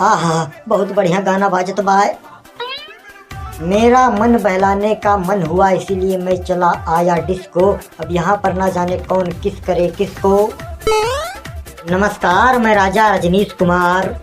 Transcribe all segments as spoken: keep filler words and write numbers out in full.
आहा, बहुत बढ़िया गाना बाजत बा। मेरा मन बहलाने का मन हुआ, इसीलिए मैं चला आया डिस्को। अब यहाँ पर ना जाने कौन किस करे किसको। नमस्कार, मैं राजा रजनीश कुमार।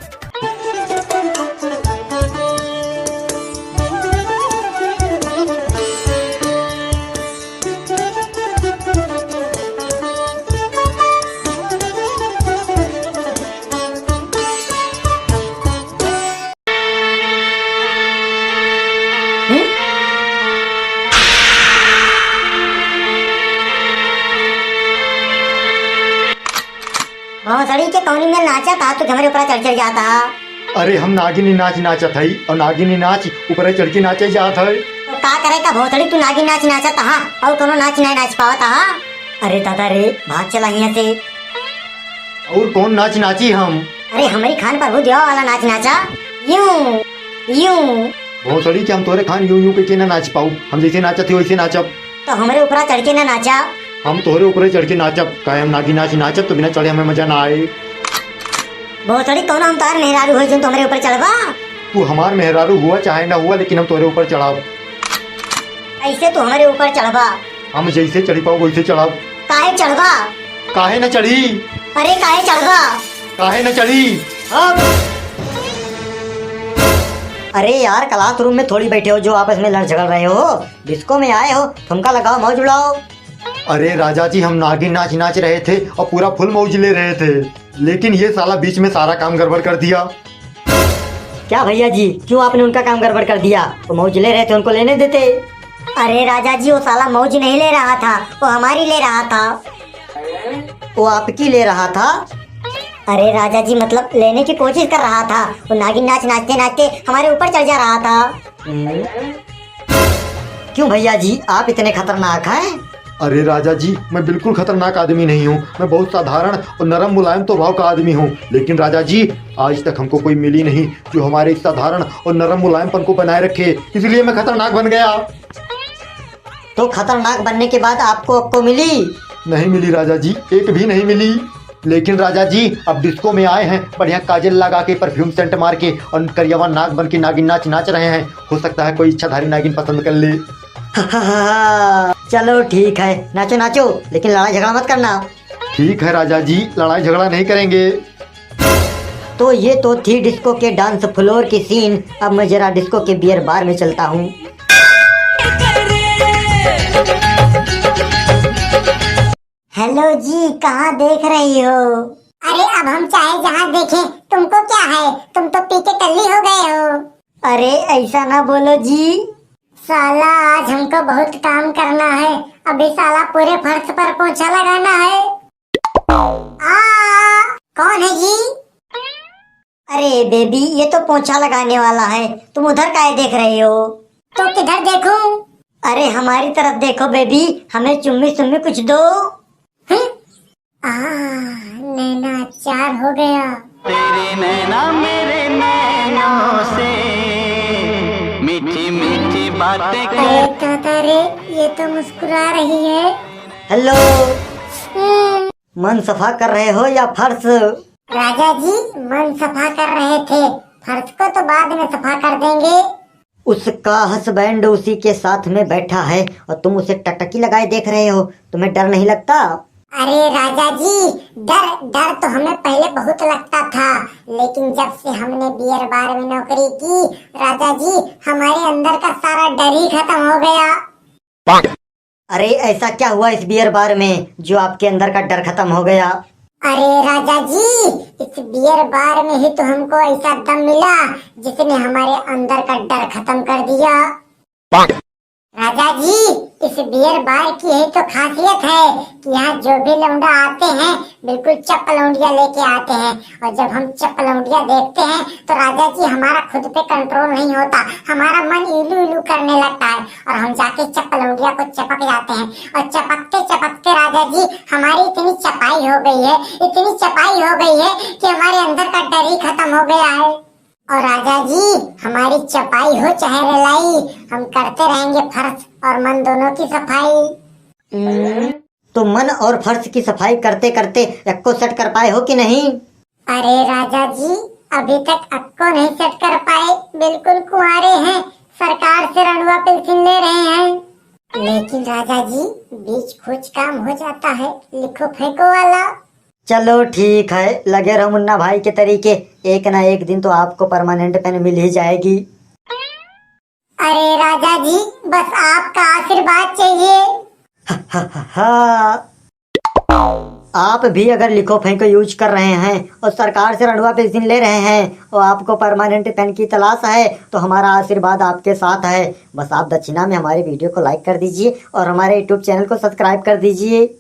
भोसड़ी के कौनी में नाचा था, तू हमरे ऊपर चढ़ चढ़ जाता। अरे, हम नागिनी नाच नाचत हई और नागिनी नाच ऊपर चढ़ के नाचे जात है। तो का करे का भोसड़ी, तू नागिन नाच नाचत हा और कोनो नाच नहीं नाच पावत हा। अरे दादा रे, भाग चला हियां से। और कौन नाच नाची हम? अरे, हमरी खान प्रभु देवा वाला नाच नाचा, यूं यूं। भोसड़ी के हम तोरे खान यूं यूं के, के ना नाच पाऊ, हम जैसे नाचत ही वैसे नाचब। तो हमरे ऊपरा चढ़ के ना नाचा। हम तोहरे ऊपरे चढ़ के नाचब, काहे हम नागिन नाच नाचब तो बिना चढ़े हमें मजा ना आए। भोसड़ी कौन हम तार मेहरारू होई जो तू हमरे ऊपर चढ़बा? तू हमार मेहरारू हुआ चाहे ना हुआ, लेकिन हम तोहरे ऊपर चढ़ब। ऐसे तू हमरे ऊपर चढ़बा? हम जैसे चढ़ी पाऊ वैसे चढ़ब। काहे चढ़बा? काहे न चढ़ी? अरे काहे चढ़बा? काहे न चढ़ी? अब अरे यार, क्लासरूम में थोड़ी बैठे हो जो आपस में लड़ झगड़ रहे हो, डिस्को में आए हो, ठुमका लगाओ, मौज उड़ाओ। अरे राजा जी, हम नागिन नाच नाच रहे थे और पूरा फुल मौज ले रहे थे, लेकिन ये साला बीच में सारा काम गड़बड़ कर दिया। क्या भैया जी, क्यों आपने उनका काम गड़बड़ कर दिया? वो मौज ले रहे थे, उनको लेने देते। अरे राजा जी, वो साला मौज नहीं ले रहा था, वो हमारी ले रहा था। वो आपकी ले रहा था? अरे राजा जी, मतलब लेने की कोशिश कर रहा था, वो नागिन नाच नाचते नाचते हमारे ऊपर चढ़ जा रहा था। हम्म। क्यों भैया जी, आप इतने खतरनाक हैं? अरे राजा जी, मैं बिल्कुल खतरनाक आदमी नहीं हूँ, मैं बहुत साधारण और नरम मुलायम स्वभाव का आदमी हूँ। लेकिन राजा जी, आज तक हमको कोई मिली नहीं जो हमारे इस साधारण और नरम मुलायमपन को बनाए रखे, इसलिए मैं खतरनाक बन गया। तो खतरनाक बनने के बाद आपको अक्को मिली? नहीं मिली राजा जी, एक भी नहीं मिली। लेकिन राजा जी, अब डिस्को में आए हैं, बढ़िया काजल लगा के, परफ्यूम सेंट मार के और करियावा नाग बन के नागिन नाच नाच रहे हैं। हो सकता है कोई इच्छाधारी नागिन पसंद कर ले। चलो ठीक है, नाचो नाचो, लेकिन लड़ाई झगड़ा मत करना। ठीक है राजा जी, लड़ाई झगड़ा नहीं करेंगे। तो ये तो थी डिस्को के डांस फ्लोर की सीन। अब मैं जरा डिस्को के बियर बार में चलता हूँ। हेलो जी, कहाँ देख रही हो? अरे, अब हम चाहे जहाँ देखें, तुमको क्या है? तुम तो पी के टल्ली हो गए हो। अरे, ऐसा ना बोलो जी। साला, आज हमको बहुत काम करना है। अभी साला पूरे फर्श पर पोछा लगाना है। आ, कौन है जी? अरे बेबी, ये तो पोछा लगाने वाला है, तुम उधर काहे देख रहे हो? तो किधर देखूं? अरे हमारी तरफ देखो बेबी, हमें चुम्मी चुम्मी कुछ दो। हम्म? आ, नैना चार हो गया। तेरे नैना मेरे नैनों से मीठी मीठी बातें कर। अरे दादा रे, ये तो मुस्कुरा रही है। हेलो। हम्म। मन सफा कर रहे हो या फर्श? राजा जी, मन सफा कर रहे थे, फर्श को तो बाद में सफा कर देंगे। उसका हस्बैंड उसी के साथ में बैठा है और तुम उसे टकटकी लगाए देख रहे हो, तुम्हें डर नहीं लगता? अरे राजा जी, डर, डर तो हमें पहले बहुत लगता था, लेकिन जब से हमने बियर बार में नौकरी की, राजा जी, हमारे अंदर का सारा डर ही खत्म हो गया। अरे, ऐसा क्या हुआ इस बियर बार में जो आपके अंदर का डर खत्म हो गया? अरे राजा जी, इस बियर बार में ही तो हमको ऐसा दम मिला जिसने हमारे अंदर का डर खत्म कर दिया। राजा जी, इस बियर बार की यही तो खासियत है कि यहाँ जो भी लौंडा आते हैं, बिल्कुल चप्पल लौंडिया लेके आते हैं, और जब हम चप्पल लौंडिया देखते हैं तो राजा जी, हमारा खुद पे कंट्रोल नहीं होता, हमारा मन इलू इलू करने लगता है और हम जाके चप्पल लौंडिया को चपक जाते हैं। और चपकते चपकते राजा जी, हमारी इतनी चपाई हो गई है, इतनी चपाई हो गई है कि हमारे अंदर का डर ही खत्म हो गया है। और राजा जी, हमारी चपाई हो चाहे रेलाई, हम करते रहेंगे फर्श और मन दोनों की सफाई। हम्म, तो मन और फर्श की सफाई करते करते एक्को सेट कर पाए हो कि नहीं? अरे राजा जी, अभी तक अक्को नहीं सेट कर पाए, बिल्कुल कुंवारे हैं, सरकार से रंडवा पेंशन ले रहे हैं। लेकिन राजा जी, बीच कुछ काम हो जाता है, लिखो फेंको वाला। चलो ठीक है, लगे रहो मुन्ना भाई के तरीके, एक ना एक दिन तो आपको परमानेंट पेन मिल ही जाएगी। अरे राजा जी, बस आपका आशीर्वाद चाहिए। हा, हा, हा, हा। आप भी अगर लिखो फेंको यूज कर रहे हैं और सरकार से रंडवा पेंशन ले रहे हैं और आपको परमानेंट पेन की तलाश है, तो हमारा आशीर्वाद आपके साथ है। बस आप दक्षिणा में हमारे वीडियो को लाइक कर दीजिए और हमारे यूट्यूब चैनल को सब्सक्राइब कर दीजिए।